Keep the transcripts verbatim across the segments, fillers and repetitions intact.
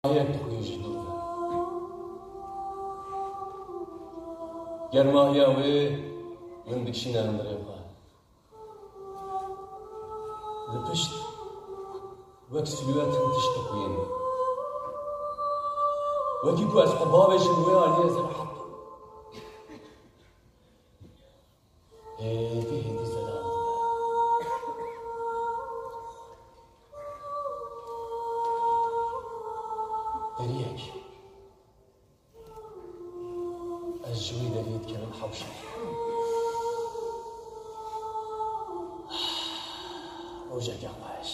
Yek dixuye ji dûr ve. Germahiya wê min dikişîne hundirê xwe. Li pişt wek silûet hin tişt dixuyên. Wekî ku ez xwe bavêjim wê aliyê ez rehet im. Hêdî hêdî zelal dibe. Deriyek. Ez ji wî deriyê dikevim hewşê. Rojeke xweş.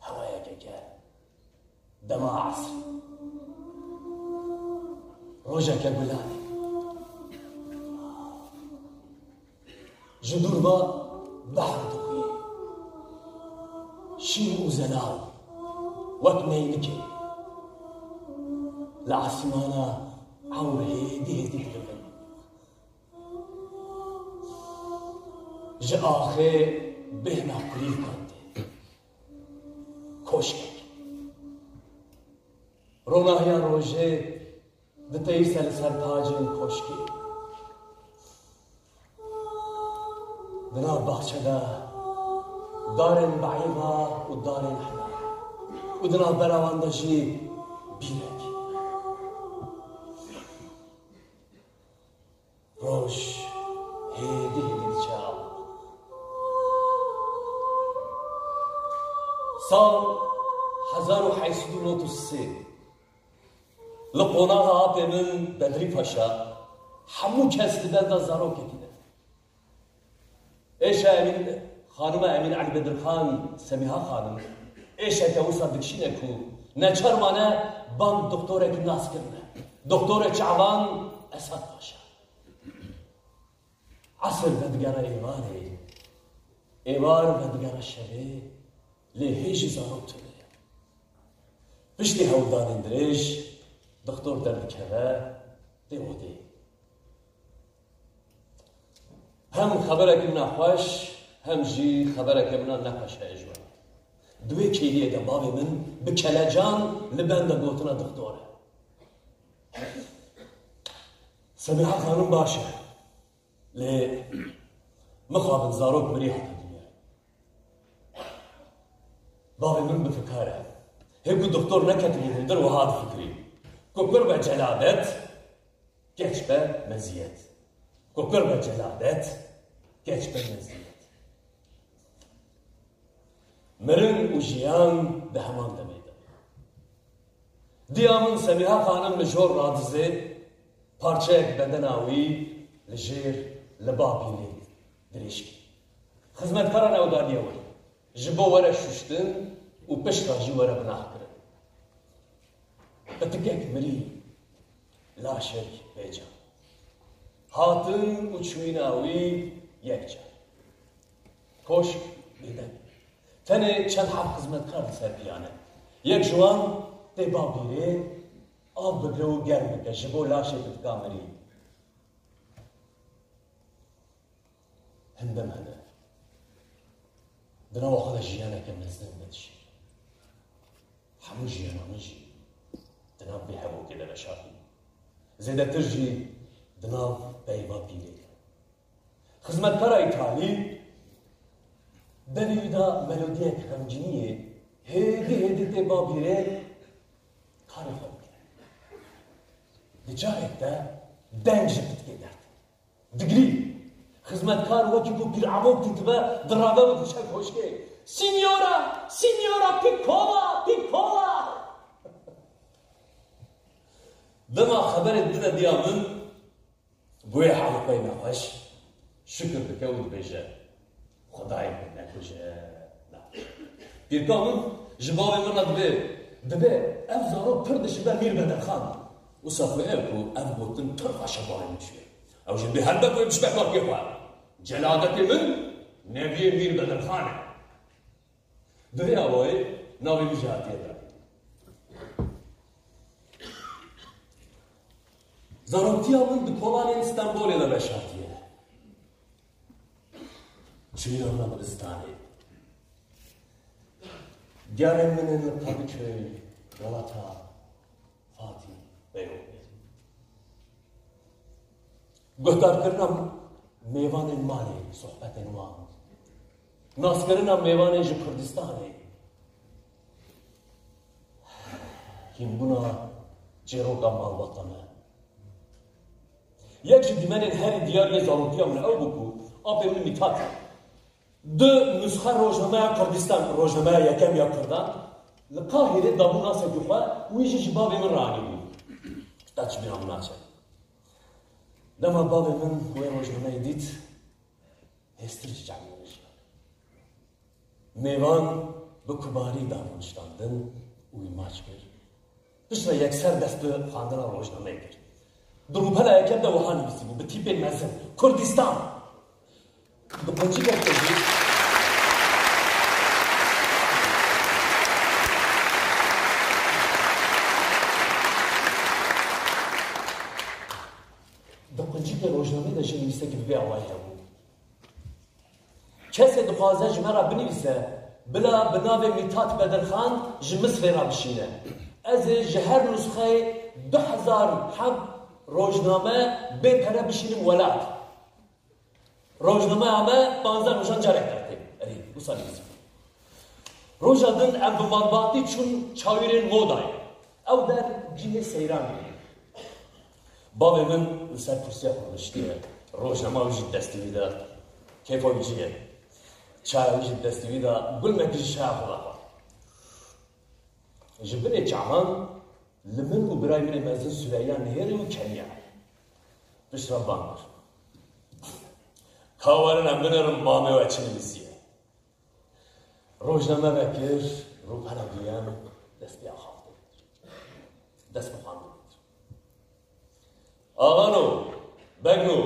Hewayeke germ. Dema esrî. Rojeke gulanê. Ji dûr ve behr dixuyê. Şîn û zelal. Wek neynikê. Li esmana ewr hêdî hêdî dikevin. Ji axê bêhna qulîlkan tê. Koşkek. Ronahiya rojê diteyîse li ser tacên koşkê. Di nav baxçe de darên beîva û darên hela û di navbera wan de jî bîrek. Roj hêdî hêdî diçe av. Sal hezar û heyt sed û nod û sê. Li qonaxa apê min Bedrî Paşa hemû kes li benda zarokekî ne. Êşa Emîn, xanima Emîn Elî Bedirxan, Semîha xanim, êşeke wisa dikişîne ku neçar mane bang doktorekî nas kirine. Doktorê çavan Esad Paşa. Esir vedigere êvarê, êvar vedigere şevê, lê hê jî zarok tune ye. Piştî hewldanên dirêj, doktor derdikeve, tê odê. Hem xebereke min a xweş, hem jî xebereke min a nexweş heye ji we. Di wê kêliyê de bavê min bi kelecan li benda gotina doktor e. Semîha xanim baş e. Lê mixabin zarok mirî hate dinyayê. Bavê min bi fikar e. Hê ku doktor neketibû hundir wiha difikirî. Ku kur be celadet, keç be meziyet. Ku kur be celadet, keç be meziyet. Mirin û jiyan di heman demê de. Diya min Semîha xanim li jor radizê, parçeyek bedena wî li jêr li ba bîrê dirêj kir. Xizmetkaran ew daniye wir, ji bo were şuştin û pişka jî were binahkirin. Pitikek mirî, laşek bêcan. Hatin û çûyîna wî yek car. Koşk bêdeng. Tenê çend heb xizmetkar li ser piyan e. Yek ji wan tê ba bîrê, av bigre û germ bike ji bo laşê pitika mirî. Hindem hene. Di nava xwe de jiyaneke mezin vedişî. Hemû jiyana min jî di nav vê hevokê de veşartî. Zêdetir jî di nav peyva pîrê de. Xizmetkara îtalî devê wî de melodiyek xemgîniyê hêdî hêdî tê ba bîrê karê xwe bike. Di carek de deng ji pitikê dertê. Digirî. Xizmetkar wekî ku pîrevok dîtibe, direve û diçe koşkê. Signora! Signora Piccola! Piccola! Dema xeberê dide diya min, bi wê halî xwe yê nexweş şikir dike û dibêje, Xwedayê min nekuje, na. Pîrka min ji bavê min re dibê, dibê ev zarok pir dişibe Mîr Bedirxan. Wisa xwe ew ku ev gotin pir xweşe bavê min çûye. Ew jî dibê helbet wê bişibe karkê xwe. Celadetê min neviyê Mîr Bedirxan e. Bi vê awayê navê min jî hatiye dayîn. Zaroktiya min di kolanên Stenbolê de veşartiye. Çûyîna min a dibistanê. Gerên min ên li Kadıköy, Welata Fatî Beyoğlu. Guhdarkirina mêvanên malê, sohbetên wan. Naskirina mêvanên ji Kurdistanê. Hînbûna çîroka malbata me. Yek ji dîmenên herî diyar yê zarokiya min ew bû ku apê min Mîtat du nusxe rojnameya Kurdistan, rojnameya yekem ya Kurdan, li Qahîrê dabû nasekî xwe, wî jî ji bavê min re anîbû. Qet ji bîra min naçe. Dema bavê min wê rojnameyê dît, hêstir ji cem min re jiyan. Mêvan bi kumarî dabûn ştandin û wî maç kir. Piştre yekser dest bi xwendina rojnameyê kir. Di rûpela yekem de wiha nivîsîbû, bi tîpên mezin, Kurdistan. Bi quncikek kurdî. Di quncikê rojnameyê de jî nivîstekî bi vê awayî hebû. Kesê dixwaze ji me re binivîse, bila bi navê Mîtat Bedirxan ji Misrê re bişîne. Ez ê ji her nusxeyê du hezar heb rojname bê pere bişînim welat. Rojnameya me panzdeh rojan carek dertê. Erê, wisa nivîsî. Roja din em bi malbatî çûn çawîrên modayê. Ew der cihê seyran bû. Bavê min li ser kursiya xwe rûniştiye. Rojnama wî jî destê wî de. Kêfa wî cî ye. Çaya wî jî destê wî de. Gulmekî ji çaya xwe de xwar. Ji binê çavan li min û birayê min ê mezin Süreyya nihêrî û keniya. Piştre bang kir. Ka werin em binêrin mamê we çi nivîsiye. Rojname vekir, rûpela duyem dest pê axaftin kir. Dest bi xwendinê kir. Axano, begno,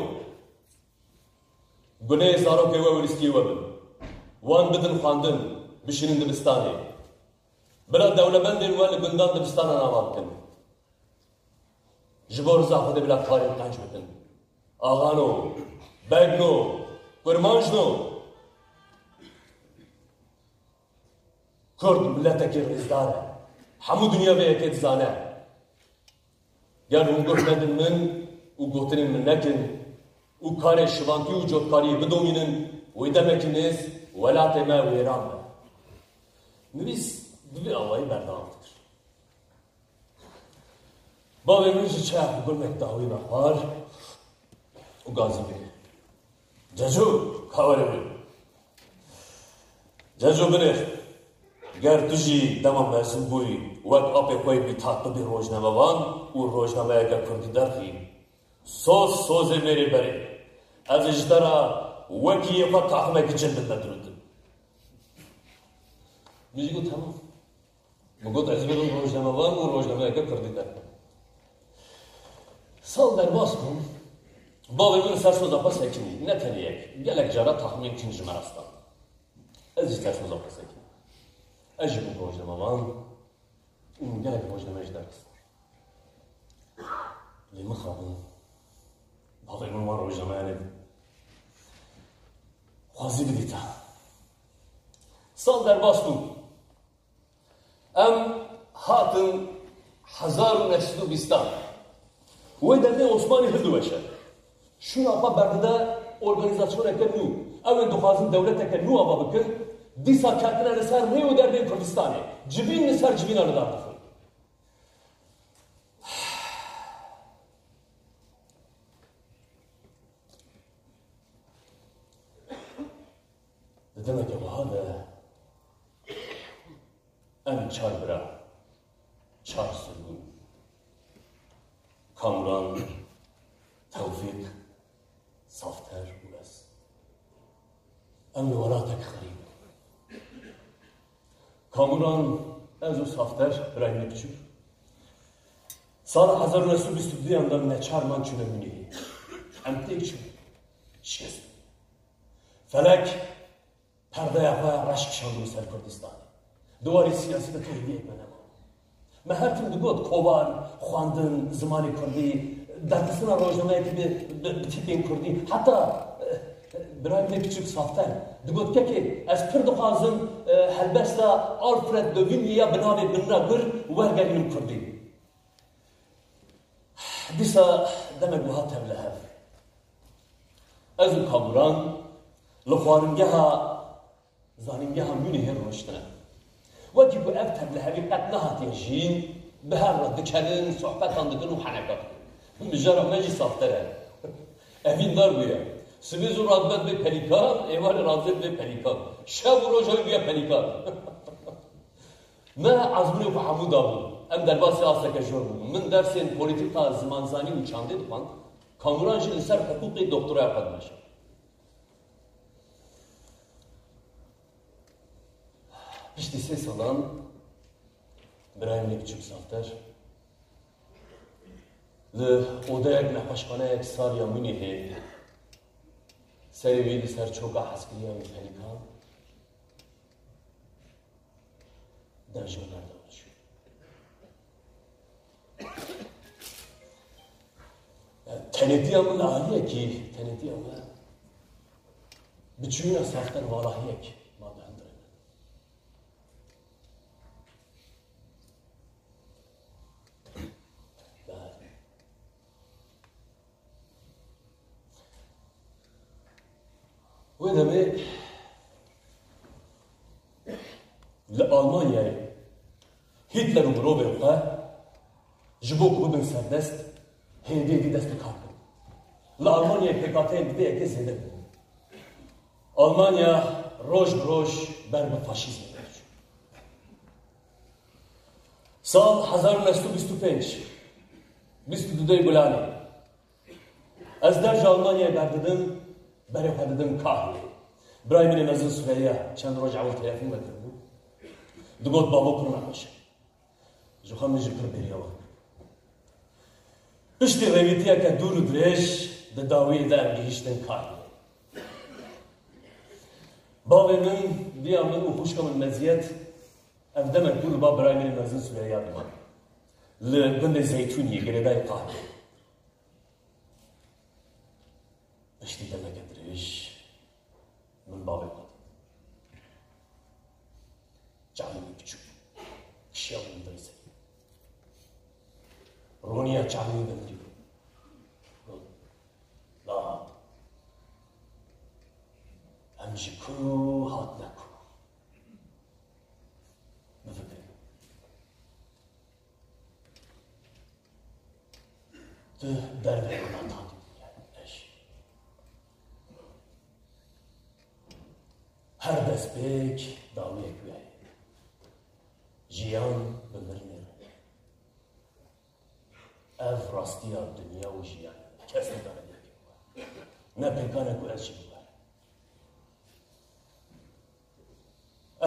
guneyê zarokê we û lîstiyê we bin. Wan bidin xwendin, bişînin dibistanê. Bila dewlemendên we li gundan dibistanan ava bikin. Ji bo riza Xwedê bila karên qenc bikin. Axano, begno, kurmanjno. Kurd miletekî rêzdar e. Hemû dinya vê yekê dizane. Ger hûn guh nedin min û gotinên min nekin û karê şivankî û cotkariyê bidomînin, wê demekî nêz welatê me wêran be. Nivîs bi vî awayî berdewam dikir. Bavê min ji çaya xwe gulmek dawî ve xwar û gazî bê. Ceco, ka were bê. Ceco binêr. Ger tu jî dema mezin bûyî, wek apê xwe yê Mîtat bibî rojnamevan û rojnameyeke kurdî derxî, soz sozê mêrê berê. Ez ê ji te re wekî yê xwe taximekî çêl bidime dirûtin. Min jî got, temam. Min got, ez ê bibim rojnamevan û rojnameyeke kurdî derxim. Sal derbas bûm, bavê min li ser soza xwe sekinî. Ne tenê yek, gelek cara taximên kin ji me re stand. Ez jî li ser soza xwe sekinîm. Ez jî bûm rojnamevan û min gelek rojname jî derxistin. Lê mixabin, bavê min wan rojnameyanê xwezî bidîta. Sal derbas bûm. Em hatin hezar û neh sed û bîstan. Wê demê Osmanî hindu weş e. Şûna xwe berdide organîzasyoneke nû. Ew ê dixwazin dewleteke nû ava bikin, dîsa ketine li ser rê û derdên Kurdistanê. Civîn li ser civîna li dar dixin. Di demeke wiha de em çar bira, çar sirgûn, Kamuran, Tewfîq, Safter û ez. Em li welatek xerîb bûn. Kamuran, ez û Safter, birayê min biçûk, sala hezar û neh sed û bîst û duyan de neçar man çûne Munîhê. Em têk çûn. Şikest bûn. Felek perdeya xwe reş kişandibû ser Kurdistanê. Di warê siyasî de tu hêviyek me nema. Me her tim digot, kovar, xwendin, zimanê kurdî, derxistina rojnameyekî bi, bi, bi tîpên kurdî, heta, eh, Birayê min ê piçûk Safter digot, kekê, ez pir dixwazim, e, helbesta Alfred de Vigny ya bi navê Binra Gur wergerînim kurdî. Dîsa demek wiha tevlihev. Ez û Kamuran li xwaringeha zanîngeha Munîhê rûniştine. Wekî ku ev tevlihevî qet nehatiye jîn, bi her re dikenin, sohbetan dikin û heneka dikin. Mijara me jî Safter e. Evîndar bûye. Sibê zû radibet bê pelîkan, êvarê radibet bê pelîkan. Şev û roja wî bûye pelîkan. Me ezmûnê xwe hemû dabûn. Em derbasî asteke jor bûn. Min dersên polîtîka, zimanzanî û çandê dixwend. Kamuran jî li ser hiqûqê doktoraya xwe dimeşand. Piştî sê salan birayê min ê biçûk Safter li odeyek, nexweşxaneyek sar ya Munîhê serê wî li ser çoka hezkiriya wî pelîkan. Dev ji min berdewam çû. Tenêtiya min li aliyekî, tenêtiya min bi çûyîna Safter valahiyek ma bi hundirê min. Wê demê li Almanyayê Hitler û mirovên xwe ji bo ku bibin serdest, hêdî hêdî dest bi kar kirin. Li Almanyayê pêkhateyên bi vê yekê zêde bûn. Almanya roj bi roj ber bi faşîzmê ve diçû. Sal hezar û neh sed û bîst û pênc, bîst û dudê Gulanê. Ez dev ji Almanyayê berdidim, berê xwe didim Kahirê. Birayê min ê mezin Süreyya çend roj ewil telefon me kiribû. Digot, bavo pir nexweş e. Ji xwe min jî pir bêriya wan. Piştî rêwîtiyeke dûr û dirêj di dawiyê de em gihîştin Kahirê. Bavê min, diya min û xwişka min Meziyet, ev demek bû li ba birayê min ê mezin Süreyya diman. Li gundê Zeytûniyê, girêdayî Kahirê. Piştî demeke dirêj min bavê xwe dît. Çavê wî biçûk bû. Kişiya min binê serî. Roniya çavê wî bi min re bû. Got, "La, em ji ku hatine ku?" Bifikirî. Tu dervê min hatî dî, ez jî. Her destpêk dawiyek wê heye. Jiyan bi mirinê re. Ev rastiya dinya û jiyanê. Kes nikare derkeve. Ne pêkan e ku ez jî bibere.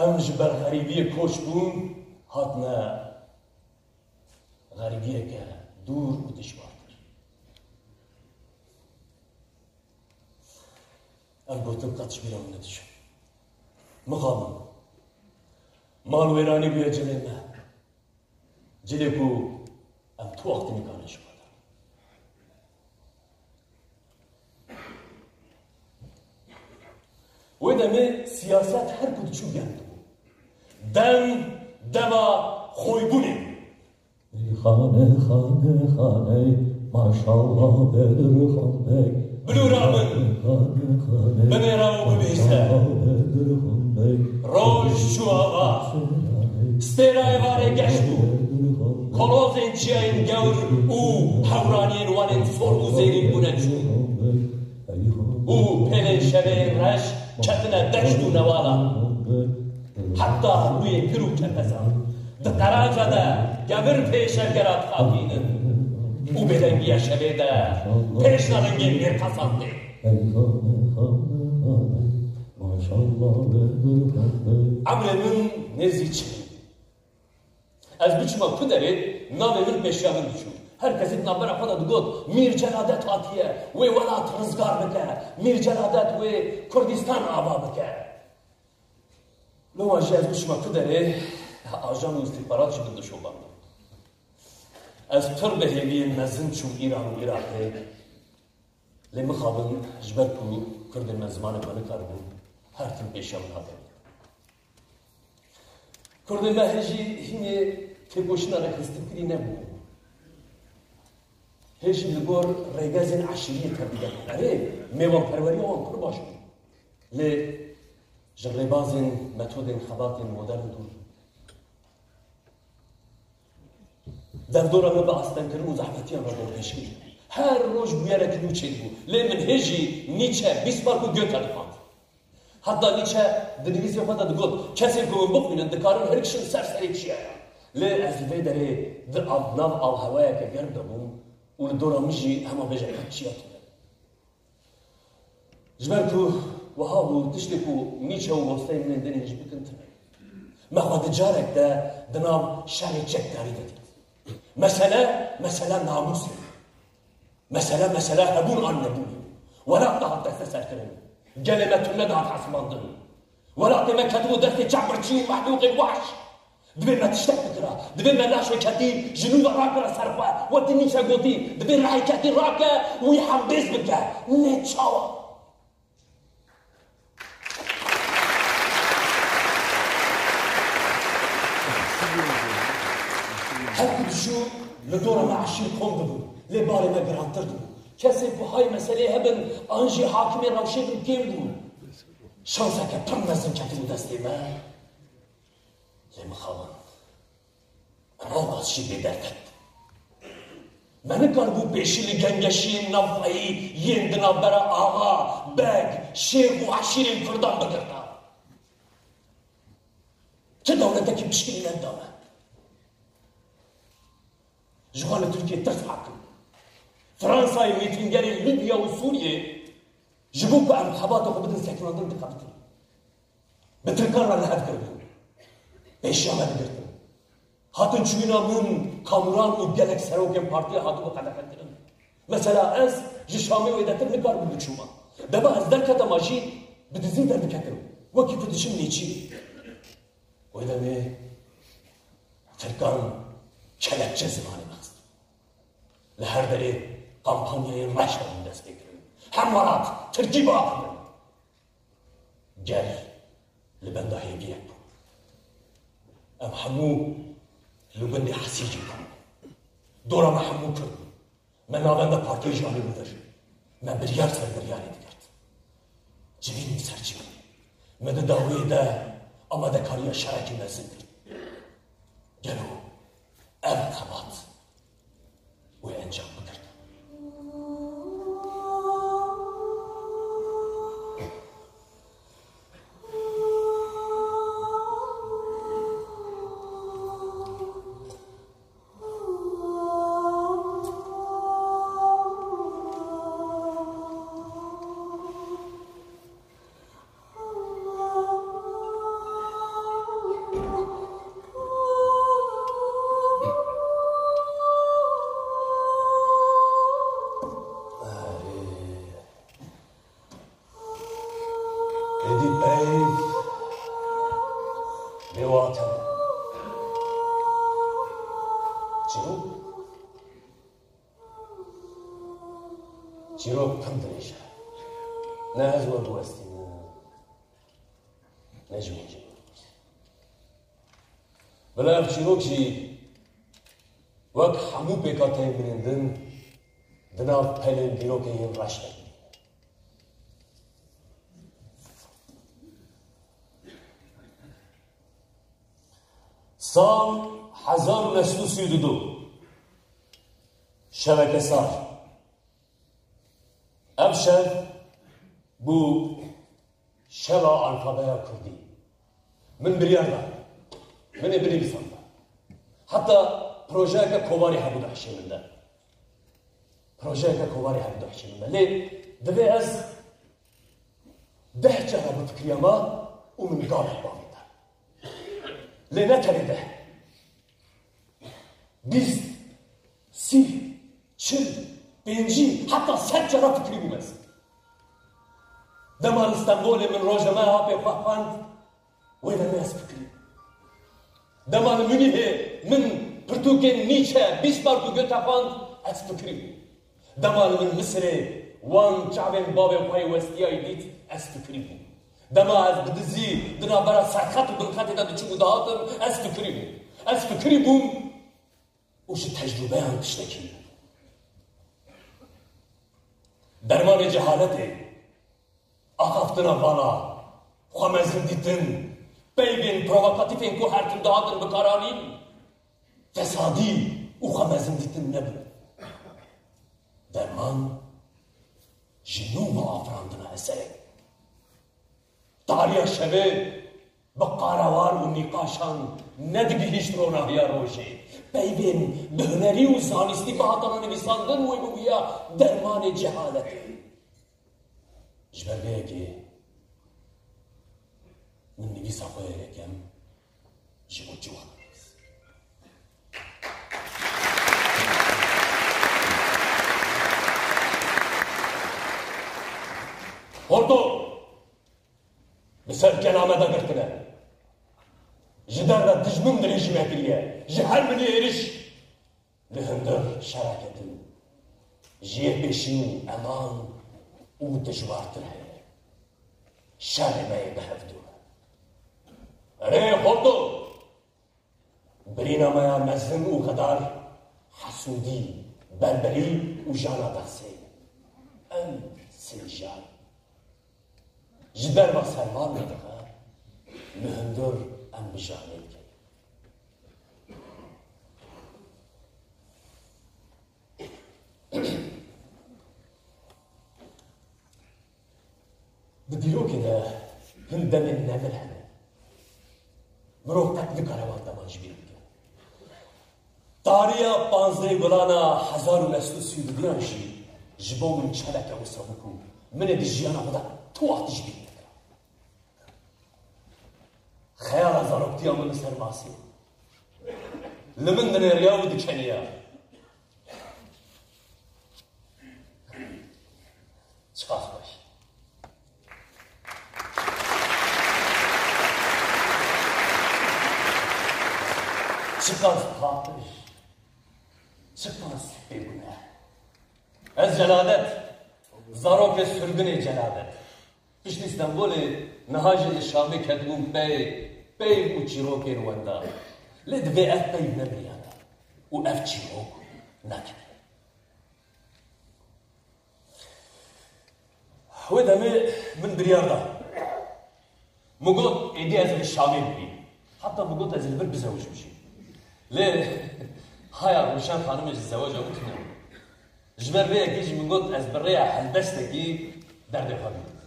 Em ji ber xerîbiyê koç bûn, hatine xerîbiyeke dûr û dijwartir. Ev gotin qet ji bîra min nediçe. Mixabin, mal wêranî bûye cilê me. Cilê ku em tu wextî nikarin ji xwe derin. Wê demê siyaset her ku diçû germ dibû. Dem dema xoybûnê bû. Xane, xane, xane, maşallah Bedirxan Beg. Bilûra min, binêre û bibihîse. Roj çû ava, stêra êvarê geş bû. Kolozên çiyayên gewr û hewraniyên wan ên sor û zêrîn bûne çûn. Û pêlên şevê reş ketine deşt û newalan. Heta rûyê kir û kepezan di qeraca de kevir pê şevgera dixapînin û bêdengiya şevê de pêşna rengên mêrxasan tê. Emrê min nêzî çi? Ez biçûma ku derê, navê min pêşiya min diçû. Her kesî di navbera xwe de digot, "Mîr Celadet hatiye, wê welat rizgar bike, Mîr Celadet wê Kurdistan ava bike." Loma jî ez biçûma ku derê, ajan û îstîxbarat jî min dişopandin. Ez pir bi hêviyên mezin çûm Îran û Iraqê. Lê mixabin, ji ber ku Kurdên me zimanê xwe nikaribûn, her tim pêşiya min hate. Kurdên me hê jî hînê têkoşîna rêxistinekirî nebûn. Hê jî li gor rêgezên eşîriyê tevlî debûn. Erê, mêvanperweriya wan pir baş bû. Lê ji rêbazên metodên xebatên modern dûr bûn. Devdora me bi astengkirin û zehmetiyan re dorpêç kir. Her roj bûyerek nû çêdibû. Lê min hê jî Nietzsche, Bismarck û Goethe dixwend. Heta Nietzsche di nivîsê xwe de digot, kesên ku min bixwînin, dikarin hilkişin ser serê çiyayan. Lê ez li vê derê di av-, nav avhewayeke germ de bûm û li dora min jî hema bêje qet çiya tune. Ji ber ku wiha bû, tiştê ku Nietzsche û mosteyên min ên din hêj bikin tune. Me xwe di carek de di nav şerê çekdarî de dît. Mesele, mesele namûsê. Mesele, mesele hebûn an nebûnê. Welat dihat desteserkirin. Gelê me tune dihat hesibandin. Welatê me ketibû destê çeqbirçî û mehlûqên wehş. Divê me tiştek bikira. Divê me laşê ketî ji nû ve rakira ser xwe. Wekî Nietzsche gotî, divê rihê ketî rake û wî hembêz bike. Lê çawa? Her ku diçû li dora me eşîr kom dibûn, lê barê me girantir dibû. Kesên ku hay meseleyê hebin an jî hakimê rewşê bin kêm bûn. Şanseke pir mezin ketibû destê me. Lê mixabin. Rewqas jî bêderket. Me nikaribû pêşî li gengeşiyên navxweyî yên di navbera axa, beg, şêx û eşîrên kurdan bigirta. Ti dewletekî pişkirî nedida me. Ji xwe li Tirkiyê tirs hakim. Fransayê mîtingerê Libya û Sûriyê ji bo ku em xebatê xwe bidin sekinandin dixebitin. Bi tirkan re li hev kiribûn. Pêşiya me digirtin. Hatin çûyîna min, Kamuran û gelek serokên partiyê hatibû qedexekirin. Mesela ez ji Şamê wêdetir nikaribûm biçûma. Dema ez derketema jî bi dizî derdiketim. Wekî ku diçim nêçîrê. Wê demê tirkan kelepçe zimanê me xist. Li her derê kampanyayên reş hebûn destpêkirin. Hem welat tirkî biaxivin. Gel li benda hêviyek bû. Em hemû li gundê Hesîcê bûn. Dora me hemû Kurd bûn. Me navenda partiyê ji alî bidajî. Me biryar ser biryarê digirt. Civînê ser civînê. Me di dawiyê de amadekariya şerekî mezin kir. Gelo ev xebat wê encam bigirta? Êdî peyv lê watin. Çîrok? Çîrok pir dirêj e. Ne ez we biwestînim, ne jî hûn jî. Bila ev çîrok jî wek hemû pêkhateyên min ên din di nav pelên dîrokê yên reş de bimîne. Sal hezar û neh sed û sî û du, şeveke sar. Ev şev bû şeva alfabeya kurdî. Min biryar da. Min ê binivîsanda. Heta projeyeke kovarê hebû di hişê min de. Projeyeke kovarê hebû di hişê min de. Lê divê ez deh cara bifikiriyama û min gavek bavêta. Lê ne tenê deh. Bîst, sî, çil, pêncî, heta sed cara fikirî bûm ez. Dema li Stenbolê min rojnameya apê xwe xwend, wê demê ez fikirî. Dema li Munîhê min pirtûkên Nietzsche, Bismarck û Goethe xwend, ez fikirî bûm. Dema li min Misirê Wan çavên bavê xwe yê westiyayî dît, ez fikirî bûm. Dema ez bi dizî di navbera serxet û binxetê de diçûm û dihatim, ez fikirî bûm. Ez fikirî bûm û ji tecrûbeyan tiştekî bûm. Dermanê cehaletê, axaftina vala, xwemezindîtin, peyvên provokatîfên ku her tim dihatin bikaranîn, fesadî û xwemezindîtin nebû. Derman ji nû ve afirandina eserê. Tariya şevê bi qarewar û nîqaşan nedigihîşt ronahiya rojê. Peyvên bi hunerî û zanistî bihatana nivîsandin wê bibûya dermanê cehaletê. Ji ber vê yekê min nivîsa xwe ya yekem ji bo ciwan nivîs. Hordo! Bi ser kela me de girtine. Ji derve dijmin dirêjî me kiriye. Ji her milî êriş li hundir şer e ketin. Ji yê pêşîn eman û dijwartir heye. Şerê me yê bi hevdû. Erê, Hordo! Birîna me ya mezin û xedar, hesûdî, berberî û jana dexsê. Em sê jan. Ji derva sermal nedixe, li hundir em bi janê dikeyin. Di dîrokê de hin demên nemir hene. Mirov qet nikare wan deman ji bîr bike. Tariya panzdehê Gulana hezar û neh sed û sî û duyan jî ji bo min çeleke wisa bû ku min ê di jiyana xwe de tu wextî ji bîr nekira. Xeyala zaroktiya min li ser masê, li min dinêriya û dikeniya. Çiqas xweş. Çiqas paqij. Çiqas bêguneh. Ez Celadet, zarokê sirgûnê Celadet. Piştî Stenbolê niha jî li Şamê ketibûm pey, peyv û çîrokên wenda. Lê divê ev peyv nebiriyane û ev çîrok neqede. Wê demê min biryar da. Min got, êdî ez li Şamê bibînim. Heta min got, ez li vir bizewicim jî. Lê haya Rûşen xanimê ji zeweca min tune bû. Ji ber vê yekê jî min got, ez bi rêya helbestekî derdê xwe bînim.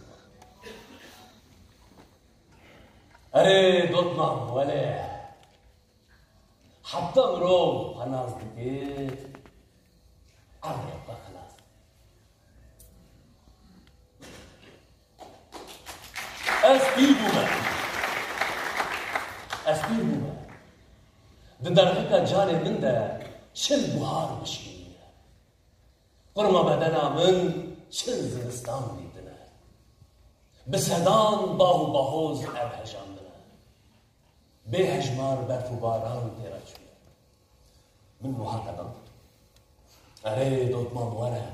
Erê, dotman, wele. Heta mirov xwe nas dike, erdê xwe xilas dike. Ez pîr bûme. Ez pîr bûme. Di derheqa canê min de çil buhar bişkîniye. Qurma bedena min çil zivistan dîtine. Bi sedan bah û bahoz ev hejandine. Bê hejmar berf û baran tê re çûye. Min wiha qedand. Erê, dotman, were.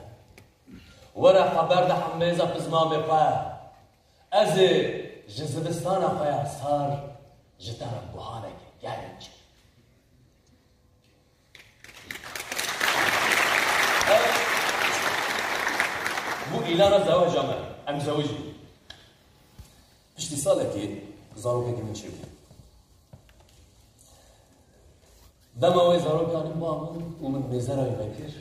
Were xwe berde hemêza pizmamê xwe. Ez ê ji zivistana xwe ya sar ji te re buhareke germ çêkim. Bû îlana zeweca me. Em zewicî. Piştî salekê zarokekî min çêbû. Dema wê zarok anî ba min û min mêzera wî vekir,